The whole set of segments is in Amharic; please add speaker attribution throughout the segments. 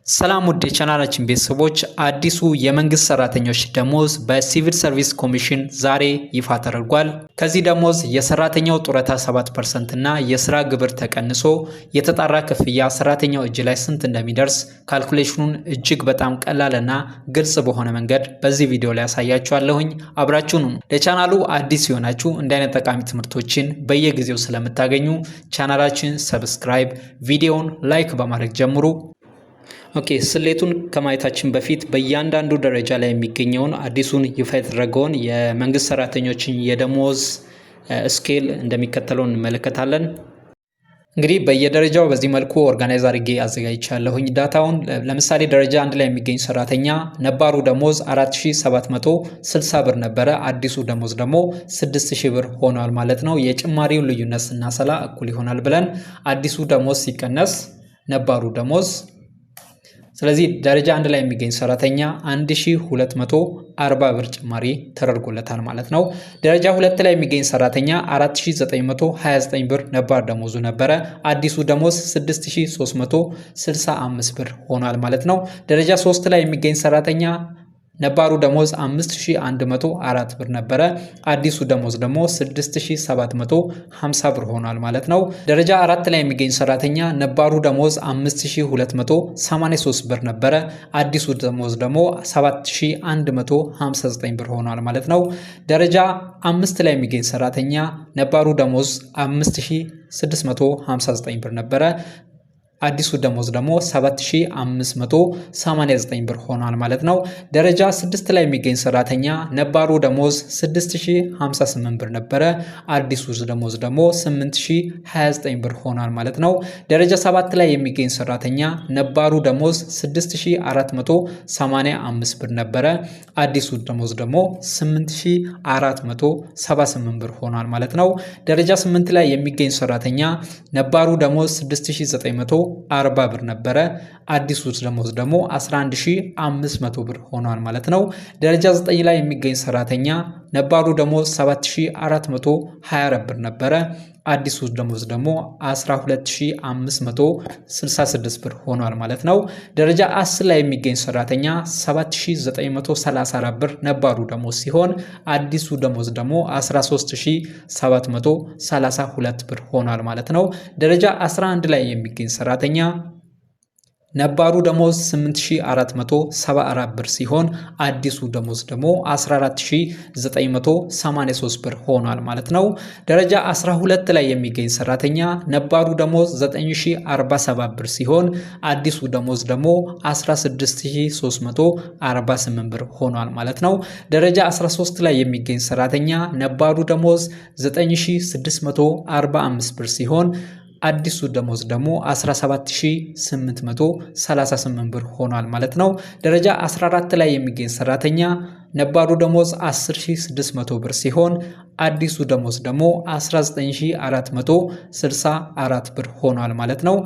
Speaker 1: ሰላም ውድ የቻናላችን ቤተሰቦች፣ አዲሱ የመንግስት ሰራተኞች ደሞዝ በሲቪል ሰርቪስ ኮሚሽን ዛሬ ይፋ ተደርጓል። ከዚህ ደሞዝ የሰራተኛው ጡረታ 7% እና የስራ ግብር ተቀንሶ የተጣራ ክፍያ ሰራተኛው እጅ ላይ ስንት እንደሚደርስ calculation ኑን እጅግ በጣም ቀላልና ግልጽ በሆነ መንገድ በዚህ ቪዲዮ ላይ ያሳያችኋለሁኝ። አብራችሁን ሁኑ። ለቻናሉ አዲስ ሲሆናችሁ እንዲህ አይነት ጠቃሚ ትምህርቶችን በየጊዜው ስለምታገኙ ቻናላችን subscribe፣ ቪዲዮውን like በማድረግ ጀምሩ። Okay፣ ስሌቱን ከማየታችን በፊት በእያንዳንዱ ደረጃ ላይ የሚገኘውን አዲሱን ይፋ የተደረገውን የመንግስት ሰራተኞችን የደሞዝ scale እንደሚከተለው እንመለከታለን። እንግዲህ በየደረጃው በዚህ መልኩ organize አድርጌ አዘጋጅቻለሁኝ data ውን። ለምሳሌ ደረጃ 1 ላይ የሚገኝ ሰራተኛ ነባሩ ደሞዝ 4760 ብር ነበረ። አዲሱ ደሞዝ ደግሞ 6000 ብር ሆኗል ማለት ነው። የጭማሪውን ልዩነት ስናሰላ እኩል ይሆናል ብለን አዲሱ ደሞዝ ሲቀነስ ነባሩ ደሞዝ፣ ስለዚህ ደረጃ 1 ላይ የሚገኝ ሰራተኛ 1240 ብር ጭማሪ ተደርጎለታል ማለት ነው። ደረጃ 2 ላይ የሚገኝ ሰራተኛ 4929 ብር ነባር ደሞዙ ነበረ። አዲሱ ደሞዝ 6365 ብር ሆኗል ማለት ነው። ደረጃ 3 ላይ የሚገኝ ሰራተኛ ነባሩ ደሞዝ 5104 ብር ነበረ። አዲሱ ደሞዝ ደግሞ 6750 ብር ሆኗል ማለት ነው። ደረጃ 4 ላይ የሚገኝ ሰራተኛ ነባሩ ደሞዝ 5283 ብር ነበረ። አዲሱ ደሞዝ ደግሞ 7159 ብር ሆኗል ማለት ነው። ደረጃ 5 ላይ የሚገኝ ሰራተኛ ነባሩ ደሞዝ 5659 ብር ነበረ። አዲሱ ደሞዝ ደግሞ 7589 ብር ሆኗል ማለት ነው። ደረጃ 6 ላይ የሚገኝ ሰራተኛ ነባሩ ደሞዝ 6058 ብር ነበረ። አዲሱ ደሞዝ ደግሞ 8029 ብር ሆኗል ማለት ነው። ደረጃ 7 ላይ የሚገኝ ሰራተኛ ነባሩ ደሞዝ 6485 ብር ነበረ። አዲሱ ደሞዝ ደግሞ 8478 ብር ሆኗል ማለት ነው። ደረጃ 8 ላይ የሚገኝ ሰራተኛ ነባሩ ደሞዝ 6940 ብር ነበረ። አዲሱ ደሞዝ ደግሞ 11500 ብር ሆኗል ማለት ነው። ደረጃ 9 ላይ የሚገኝ ሰራተኛ ነባሩ ደሞዝ 7424 ብር ነበረ። አዲሱ ደሞዝ ደግሞ 12566 ብር ሆኗል ማለት ነው። ደረጃ 10 ላይ የሚገኝ ሰራተኛ 7934 ብር ነባሩ ደሞዝ ሲሆን አዲሱ ደሞዝ ደግሞ 13732 ብር ሆኗል ማለት ነው። ደረጃ 11 ላይ የሚገኝ ሰራተኛ ነባሩ ደሞዝ 8474 ብር ሲሆን አዲሱ ደሞዝ ደግሞ 14983 ብር ሆኗል ማለት ነው። ደረጃ 12 ላይ የሚገኝ ሰራተኛ ነባሩ ደሞዝ 9047 ብር ሲሆን አዲሱ ደሞዝ ደግሞ 16348 ብር ሆኗል ማለት ነው። ደረጃ 13 ላይ የሚገኝ ሰራተኛ ነባሩ ደሞዝ 9645 ብር ሲሆን አዲሱ ደሞዝ ደግሞ 17838 ብር ሆኗል ማለት ነው። ደረጃ 14 ላይ የሚገኝ ሰራተኛ ነባሩ ደሞዝ 10600 ብር ሲሆን አዲሱ ደሞዝ ደግሞ 19464 ብር ሆኗል ማለት ነው።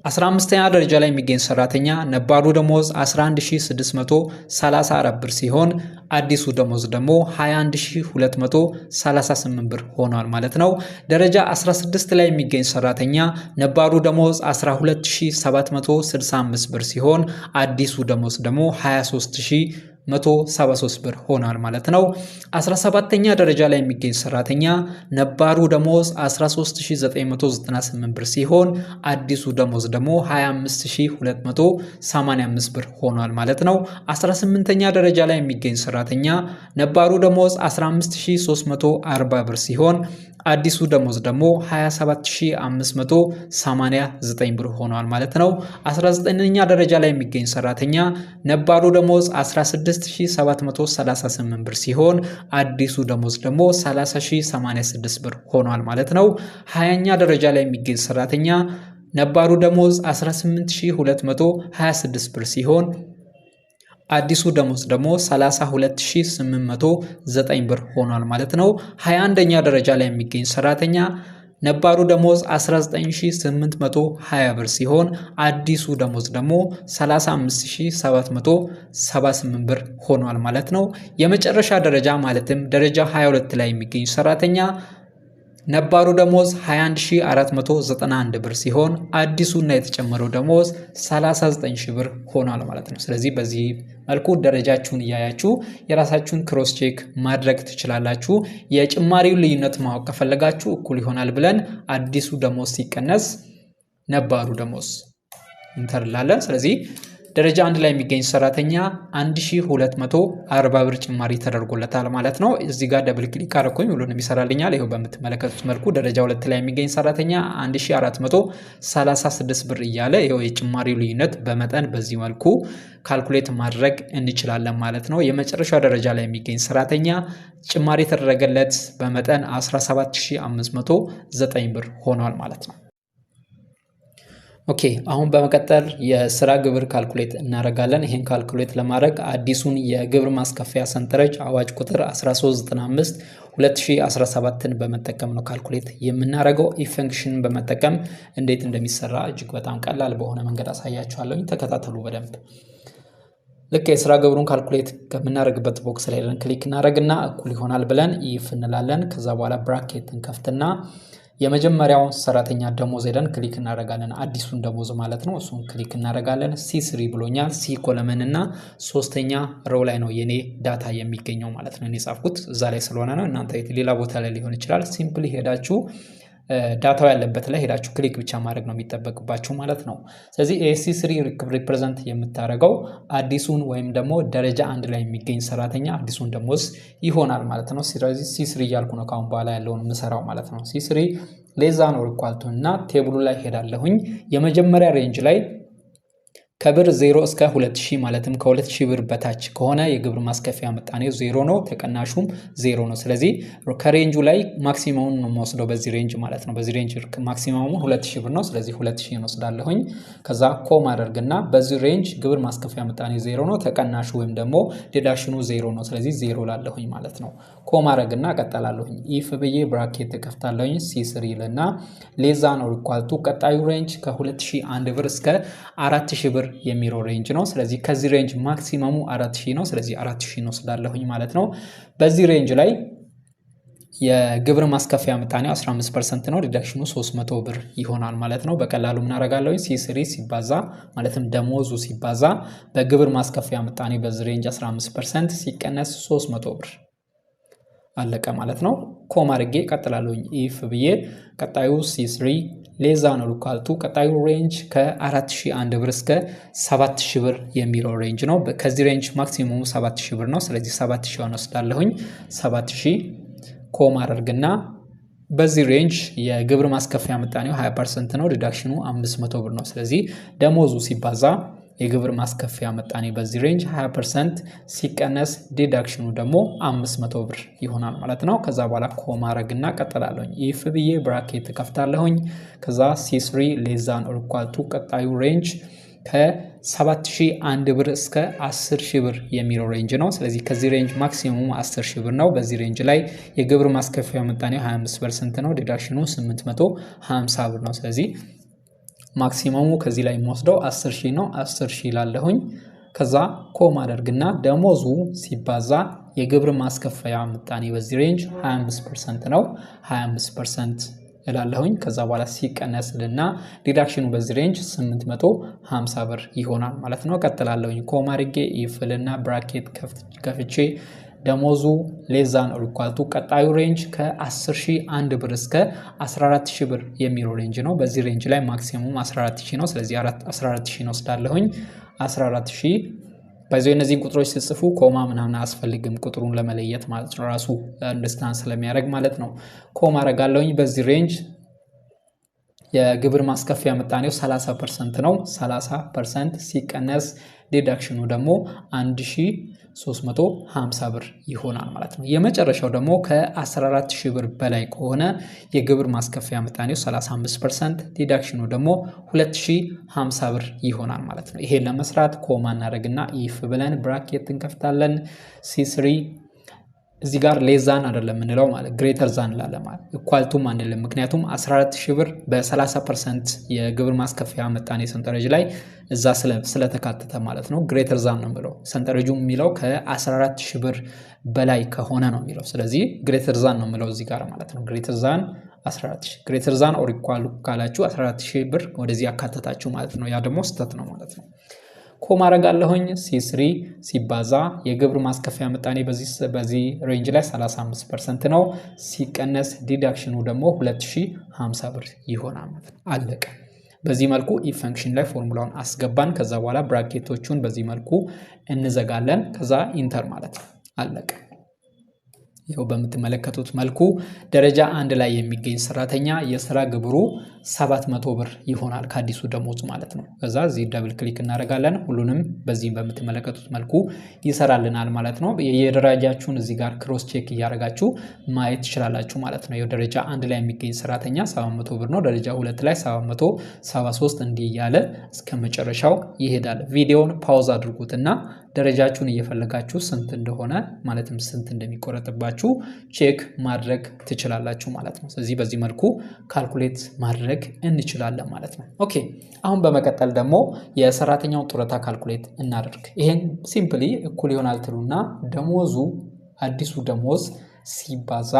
Speaker 1: 15ኛ ደረጃ ላይ የሚገኝ ሰራተኛ ነባሩ ደሞዝ 11634 ብር ሲሆን አዲሱ ደሞዝ ደግሞ 21238 ብር ሆኗል ማለት ነው። ደረጃ 16 ላይ የሚገኝ ሰራተኛ ነባሩ ደሞዝ 12765 ብር ሲሆን አዲሱ ደሞዝ ደግሞ 23173 ብር ሆኗል ማለት ነው። 17ኛ ደረጃ ላይ የሚገኝ ሰራተኛ ነባሩ ደሞዝ 13998 ብር ሲሆን አዲሱ ደሞዝ ደግሞ 25285 ብር ሆኗል ማለት ነው። 18ኛ ደረጃ ላይ የሚገኝ ሰራተኛ ነባሩ ደሞዝ 15340 ብር ሲሆን አዲሱ ደሞዝ ደግሞ 27589 ብር ሆኗል ማለት ነው። 19ኛ ደረጃ ላይ የሚገኝ ሰራተኛ ነባሩ ደሞዝ 16738 ብር ሲሆን አዲሱ ደሞዝ ደግሞ 30086 ብር ሆኗል ማለት ነው። 20ኛ ደረጃ ላይ የሚገኝ ሰራተኛ ነባሩ ደሞዝ 18226 ብር ሲሆን አዲሱ ደሞዝ ደግሞ 32809 ብር ሆኗል ማለት ነው። 21ኛ ደረጃ ላይ የሚገኝ ሰራተኛ ነባሩ ደሞዝ 19820 ብር ሲሆን አዲሱ ደሞዝ ደግሞ 35778 ብር ሆኗል ማለት ነው። የመጨረሻ ደረጃ ማለትም ደረጃ 22 ላይ የሚገኝ ሰራተኛ ነባሩ ደሞዝ 21491 ብር ሲሆን አዲሱና የተጨመረው ደሞዝ 39000 ብር ሆኗል ማለት ነው። ስለዚህ በዚህ መልኩ ደረጃችሁን እያያችሁ የራሳችሁን cross check ማድረግ ትችላላችሁ። የጭማሪው ልዩነት ማወቅ ከፈለጋችሁ እኩል ይሆናል ብለን አዲሱ ደሞዝ ሲቀነስ ነባሩ ደሞዝ enter እንላለን። ስለዚህ ደረጃ 1 ላይ የሚገኝ ሰራተኛ 1240 ብር ጭማሪ ተደርጎለታል ማለት ነው። እዚህ ጋር double click አደረኩኝ ሁሉንም ይሰራልኛል። ይኸው በምትመለከቱት መልኩ ደረጃ 2 ላይ የሚገኝ ሰራተኛ 1436 ብር እያለ ይኸው የጭማሪው ልዩነት በመጠን በዚህ መልኩ calculate ማድረግ እንችላለን ማለት ነው። የመጨረሻው ደረጃ ላይ የሚገኝ ሰራተኛ ጭማሪ የተደረገለት በመጠን 17509 ብር ሆኗል ማለት ነው። Okay፣ አሁን በመቀጠል የስራ ግብር calculate እናደርጋለን። ይሄን calculate ለማድረግ አዲሱን የግብር ማስከፈያ ሰንጠረዥ አዋጅ ቁጥር 1395 2017ን በመጠቀም ነው calculate የምናደርገው። If function ን በመጠቀም እንዴት እንደሚሰራ እጅግ በጣም ቀላል በሆነ መንገድ አሳያችኋለሁ። ተከታተሉ በደንብ። ልክ የስራ ግብሩን calculate ከምናደርግበት box ላይ click እናደርግና እኩል ይሆናል ብለን if እንላለን። ከዛ በኋላ bracket እንከፍትና የመጀመሪያው ሰራተኛ ደሞዝ ሄደን click እናደርጋለን። አዲሱን ደሞዝ ማለት ነው። እሱን click እናደርጋለን። C3 ብሎኛል። C column እና ሶስተኛ row ላይ ነው የኔ data የሚገኘው ማለት ነው። እኔ ጻፍኩት እዛ ላይ ስለሆነ ነው። እናንተ ሌላ ቦታ ላይ ሊሆን ይችላል። Simply ሄዳችሁ data ው ያለበት ላይ ሄዳችሁ click ብቻ ማድረግ ነው የሚጠበቅባችሁ ማለት ነው። ስለዚህ C3 represent የምታደርገው አዲሱን ወይም ደግሞ ደረጃ 1 ላይ የሚገኝ ሰራተኛ አዲሱን ደሞዝ ይሆናል ማለት ነው። ስለዚህ C3 እያልኩ ነው ካሁን በኋላ ያለውን የምሰራው ማለት ነው። C3 less than or equal to እና table ኡ ላይ ሄዳለሁኝ። የመጀመሪያ range ላይ ከብር 0 እስከ 2000 ማለትም ከ2000 ብር በታች ከሆነ የግብር ማስከፈያ ምጣኔው 0 ነው፣ ተቀናሹም 0 ነው። ስለዚህ ከ range ኡ ላይ maximum ኡን ነው የምወስደው በዚህ range ማለት ነው። በዚህ range maximum ኡ 2000 ብር ነው። ስለዚህ 2000 እንወስዳለሁኝ። ከዛ comma አደርግና በዚህ range ግብር ማስከፈያ ምጣኔ 0 ነው፣ ተቀናሹ ወይም ደግሞ deduction ኑ 0 ነው። ስለዚህ 0 ላለሁኝ ማለት ነው። Comma አደርግና እቀጥላለሁኝ። If ብዬ bracket እከፍታለሁኝ። C3 ልና less than or equal to ቀጣዩ range ከ2001 ብር እስከ 4000 ብር የሚለው range ነው። ስለዚህ ከዚህ range maximum ኡ 4000 ነው። ስለዚህ 4000 ነው ስላለሁኝ ማለት ነው። በዚህ range ላይ የግብር ማስከፈያ ምጣኔው 15% ነው። Deduction ኑ 300 ብር ይሆናል ማለት ነው። በቀላሉ ምን አደርጋለሁኝ? C3 ሲባዛ ማለትም ደሞዙ ሲባዛ በግብር ማስከፈያ ምጣኔ በዚህ range 15% ሲቀነስ 300 ብር አለቀ ማለት ነው። Comma አድርጌ እቀጥላለሁኝ። If ብዬ ቀጣዩ C3 less than or equal to ቀጣዩ range ከ4001 ብር እስከ 7000 ብር የሚለው range ነው። ከዚህ range maximum ኡ 7000 ብር ነው። ስለዚህ 7000 ወስዳለሁኝ። 7000 comma አደርግና በዚህ range የግብር ማስከፈያ ምጣኔው 20% ነው። Deduction ኑ 500 ብር ነው። ስለዚህ ደሞዙ ሲባዛ የግብር ማስከፈያ ምጣኔ በዚህ range 20% ሲቀነስ deduction ኑ ደግሞ 500 ብር ይሆናል ማለት ነው። ከዛ በኋላ comma አረግና ቀጥላለሁኝ። If ብዬ bracket ከፍታለሁኝ። ከዛ C3 less than or equal to ቀጣዩ range ከ7001 ብር እስከ 10000 ብር የሚለው range ነው። ስለዚህ ከዚህ range maximum ኡ 10000 ብር ነው። በዚህ range ላይ የግብር ማስከፈያ ምጣኔው 25% ነው። Deduction ኑ 850 ብር ነው። ስለዚህ maximum ኡ ከዚህ ላይ የምወስደው 10000 ነው። 10000 ላለሁኝ። ከዛ comma አደርግና ደሞዙ ሲባዛ የግብር ማስከፈያ ምጣኔ በዚህ range 25% ነው። 25% እላለሁኝ። ከዛ በኋላ ሲቀነስልና deduction ኑ በዚህ range 850 ብር ይሆናል ማለት ነው። ቀጥላለሁኝ። Comma አድርጌ if ልና bracket ከፍቼ ደሞዙ less than or equal to ቀጣዩ range ከ10001 ብር እስከ 14000 ብር የሚለው range ነው። በዚህ range ላይ maximum 14000 ነው። ስለዚህ 14000 ነው ወስዳለሁኝ። 14000 በዚህ እነዚህን ቁጥሮች ሲጽፉ comma ምናምን አያስፈልግም ቁጥሩን ለመለየት ማለት ነው። ራሱ understand ስለሚያደርግ ማለት ነው። Comma አደርጋለሁኝ። በዚህ range የግብር ማስከፈያ ምጣኔው 30% ነው። 30% ሲቀነስ deduction ኑ ደግሞ 1350 ብር ይሆናል ማለት ነው። የመጨረሻው ደግሞ ከ14000 ብር በላይ ከሆነ የግብር ማስከፈያ ምጣኔው 35% deduction ኑ ደግሞ 2050 ብር ይሆናል ማለት ነው። ይሄን ለመስራት comma እናደርግና if ብለን bracket እንከፍታለን። C3 እዚህ ጋር less than አይደለም የምንለው ማለት greater than እንላለን ማለት equal to ም አንልም። ምክንያቱም 14000 ብር በ30% የግብር ማስከፈያ ምጣኔ ሰንጠረዥ ላይ እዛ ስለተካተተ ማለት ነው። Greater than ነው የሚለው ሰንጠረዡ የሚለው ከ14000 ብር በላይ ከሆነ ነው የሚለው። ስለዚህ greater than ነው የሚለው እዚህ ጋር ማለት ነው። Greater than 14,000። Greater than or equal ካላችሁ 14,000 ብር ወደዚህ ያካተታችሁ ማለት ነው። ያ ደግሞ ስህተት ነው ማለት ነው። Comma አረጋለሁኝ፣ C3 ሲባዛ የግብር ማስከፈያ ምጣኔ በዚህ range ላይ 35% ነው። ሲቀነስ deduction ኑ ደግሞ 2050 ብር ይሆናል ማለት ነው። አለቀ። በዚህ መልኩ if function ላይ ፎርሙላውን አስገባን። ከዛ በኋላ bracket ኦቹን በዚህ መልኩ እንዘጋለን። ከዛ enter ማለት ነው። አለቀ። ይኸው በምትመለከቱት መልኩ ደረጃ 1 ላይ የሚገኝ ሰራተኛ የስራ ግብሩ 700 ብር ይሆናል ከአዲሱ ደሞዝ ማለት ነው። ከዛ እዚህ double click እናደርጋለን። ሁሉንም በዚህ በምትመለከቱት መልኩ ይሰራልናል ማለት ነው። የደረጃችሁን እዚህ ጋር cross check እያደረጋችሁ ማየት ትችላላችሁ ማለት ነው። ይኸው ደረጃ 1 ላይ የሚገኝ ሰራተኛ 700 ብር ነው። ደረጃ 2 ላይ 773 እንዲህ እያለ እስከ መጨረሻው ይሄዳል። ቪዲዮውን pause አድርጉትና ደረጃችሁን እየፈለጋችሁ ስንት እንደሆነ፣ ማለትም ስንት እንደሚቆረጥባችሁ check ማድረግ ትችላላችሁ ማለት ነው። ስለዚህ በዚህ መልኩ calculate ማድረግ እንችላለን ማለት ነው። Okay፣ አሁን በመቀጠል ደግሞ የሰራተኛውን ጡረታ calculate እናደርግ። ይሄን simply እኩል ይሆናል ትሉና ደሞዙ፣ አዲሱ ደሞዝ ሲባዛ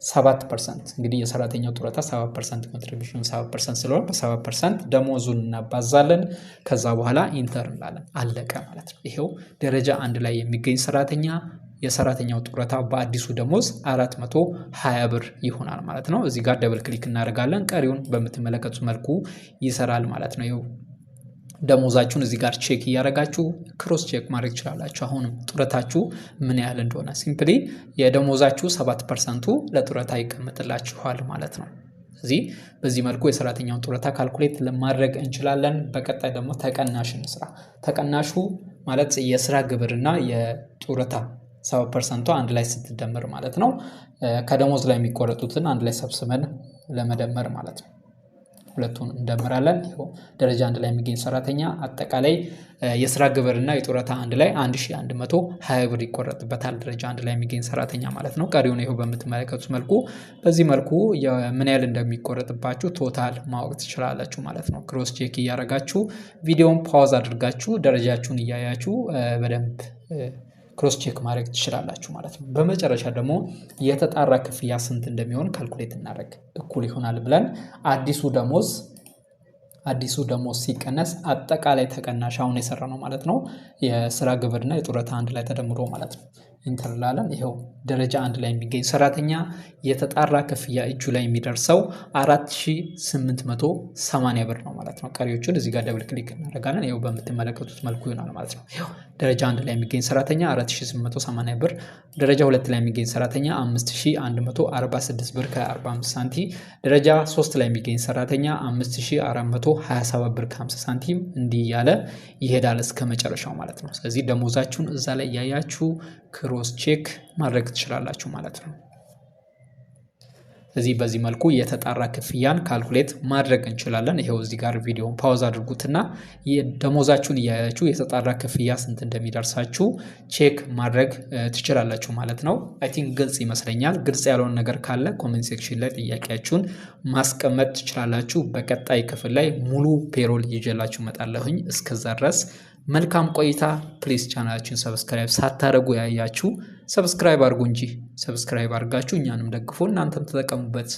Speaker 1: 7%። እንግዲህ የሰራተኛው ጡረታ 7% contribution 7% ስለሆነ በ7% ደሞዙን እናባዛለን። ከዛ በኋላ enter እንላለን። አለቀ ማለት ነው። ይሄው ደረጃ 1 ላይ የሚገኝ ሰራተኛ የሰራተኛው ጡረታ በአዲሱ ደሞዝ 420 ብር ይሆናል ማለት ነው። እዚህ ጋር double click እናደርጋለን። ቀሪውን በምትመለከቱት መልኩ ይሰራል ማለት ነው። ይኸው ደሞዛችሁን እዚህ ጋር check እያደረጋችሁ cross check ማድረግ ትችላላችሁ። አሁንም ጡረታችሁ ምን ያህል እንደሆነ simply የደሞዛችሁ 7% ለጡረታ ይቀመጥላችኋል ማለት ነው። ስለዚህ በዚህ መልኩ የሰራተኛውን ጡረታ calculate ለማድረግ እንችላለን። በቀጣይ ደግሞ ተቀናሽ እንስራ። ተቀናሹ ማለት የስራ ግብርና የጡረታ 7% አንድ ላይ ስትደመር ማለት ነው። ከደሞዝ ላይ የሚቆረጡትን አንድ ላይ ሰብስበን ለመደመር ማለት ነው። ሁለቱን እንደምራለን። ይኸው ደረጃ 1 ላይ የሚገኝ ሰራተኛ አጠቃላይ የስራ ግብርና የጡረታ አንድ ላይ 1120 ብር ይቆረጥበታል። ደረጃ 1 ላይ የሚገኝ ሰራተኛ ማለት ነው። ቀሪውን ይኸው በምትመለከቱት መልኩ በዚህ መልኩ ምን ያህል እንደሚቆረጥባችሁ total ማወቅ ትችላላችሁ ማለት ነው። Cross check እያደረጋችሁ፣ ቪዲዮውን pause አድርጋችሁ፣ ደረጃችሁን እያያችሁ በደንብ cross check ማድረግ ትችላላችሁ ማለት ነው። በመጨረሻ ደግሞ የተጣራ ክፍያ ስንት እንደሚሆን calculate እናደርግ። እኩል ይሆናል ብለን አዲሱ ደሞዝ ሲቀነስ አጠቃላይ ተቀናሽ፣ አሁን የሰራነው ማለት ነው። የስራ ግብርና የጡረታ አንድ ላይ ተደምሮ ማለት ነው። Enter እንላለን። ይኸው ደረጃ 1 ላይ የሚገኝ ሰራተኛ የተጣራ ክፍያ እጁ ላይ የሚደርሰው 4880 ብር ነው ማለት ነው። ቀሪዎቹን እዚህ ጋር double click እናደርጋለን። ይኸው በምትመለከቱት መልኩ ይሆናል ማለት ነው። ይኸው ደረጃ 1 ላይ የሚገኝ ሰራተኛ 4880 ብር፣ ደረጃ 2 ላይ የሚገኝ ሰራተኛ 5146 ብር ከ45 ሳንቲም፣ ደረጃ 3 ላይ የሚገኝ ሰራተኛ 5427 ብር ከ50 ሳንቲም፣ እንዲህ እያለ ይሄዳል እስከ መጨረሻው ማለት ነው። ስለዚህ ደሞዛችሁን እዛ ላይ እያያችሁ cross check ማድረግ ትችላላችሁ ማለት ነው። ስለዚህ በዚህ መልኩ የተጣራ ክፍያን calculate ማድረግ እንችላለን። ይኸው እዚህ ጋር ቪዲዮን pause አድርጉትና ደሞዛችሁን እያያችሁ የተጣራ ክፍያ ስንት እንደሚደርሳችሁ check ማድረግ ትችላላችሁ ማለት ነው። I think ግልጽ ይመስለኛል። ግልጽ ያልሆነ ነገር ካለ comment section ላይ ጥያቄያችሁን ማስቀመጥ ትችላላችሁ። በቀጣይ ክፍል ላይ ሙሉ payroll ይዤላችሁ እመጣለሁኝ። እስከዛ ድረስ መልካም ቆይታ። Please ቻናላችን subscribe ሳታደርጉ ያያችሁ subscribe አድርጉ እንጂ፣ subscribe አድርጋችሁ እኛንም ደግፉ፣ እናንተም ተጠቀሙበት።